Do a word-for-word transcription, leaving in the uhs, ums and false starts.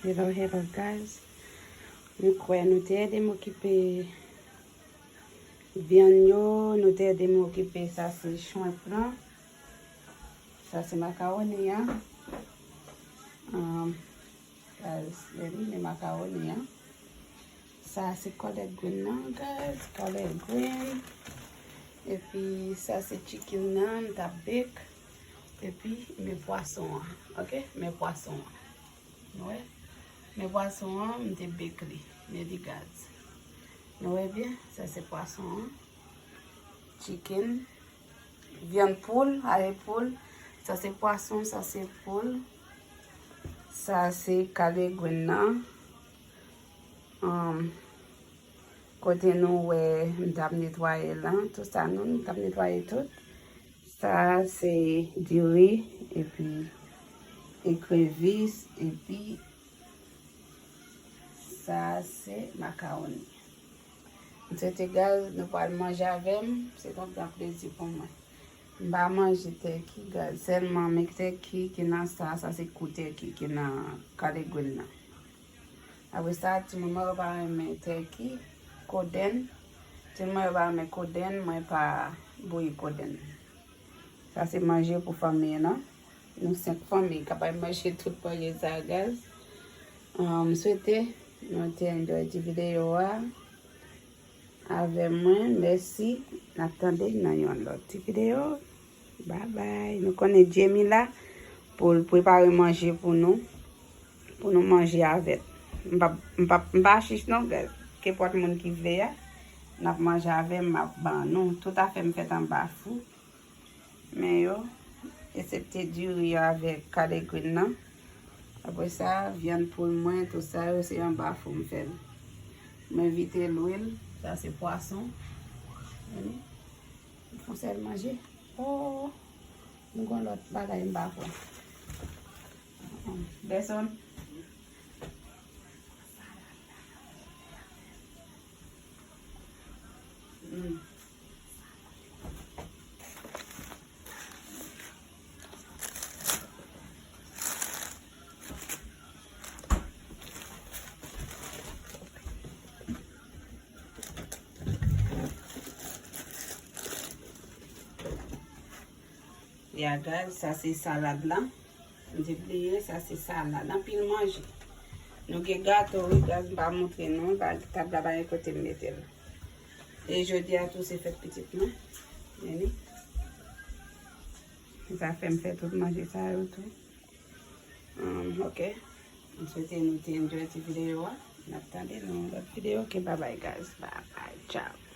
Hello, hello, guys. M kwè nou te ede m okipe vyann yo, nou te ede m okipe sa se shrimp lan. Sa se makawoni an. Um, guys, men li, men makawoni an. Sa se collard green nan, guys. Collard green. Epi sa se chicken nan, m t ap bake. Epi men pwason an, ok? Men pwason an. Nou wè? Men pwason an, m te bake li. Men li, guys. Nou wè byen? Sa se pwason an. Chicken. Vyann poul, ale poul. Sa se pwason, sa se poul. Sa se collard green nan. Um, kote nou wè m t ap netwaye lan, tout sa nou, m t ap netwaye tout. Sa se diri, epi ekrevis, epi sa se makawoni. M swete, guys, nou pral manje avè m, se yon gran plezi pou mwen. M pa manje tèki, guys, sèlman men tèki ki nan sa, sa se kou tèki ki nan collard green nan. Apre sa, timoun mwen yo pa renmen tèki, kodenn. Timoun mwen yo pa renmen kodenn, mwen pa bouyi kodenn. Sa se manje pou fanmi an, non? Nou senk fanmi, kapab manje tout manje sa, guys. Um, m swete nou te enjoy ti videyo a avè mwen. Mèsi. N ap tande nan yon lòt ti videyo. Bye bye. Nou konnen Jamie la pou l prepare manje pou nou, pou nou manje avè l. M pa, m pa, m pa chich non, guys. Kenpòt moun ki vle a, n ap manje avè m, m ap ban nou. Tout afè m fèt anba fou. Men yo, eksepte diri yo avèk collard green nan. Apre sa, vyann poul mwen, tout sa yo, se anba fou m fè l. Mwen vide lwil, sa se pwason. Tande? M fon sèl manje. Oh, m gon lòt bagay m pa kwè. Bèsonn. Mm. Ya, guys, sa se salad la. M te bliye, sa se salad. Anpil manje. Nou gen gato, wi, guys, m pa montre nou. Ba, tab la pa gen kote m mete l. E jodi a tou, se fèt pitit mwen. Vini. Sa fè m fè tout manje sa yo tou. Um, ok. M swete nou te enjoy ti videyo a. N ap tande nan yon lòt videyo. Ok, bye bye, guys. Bye bye. Ciao.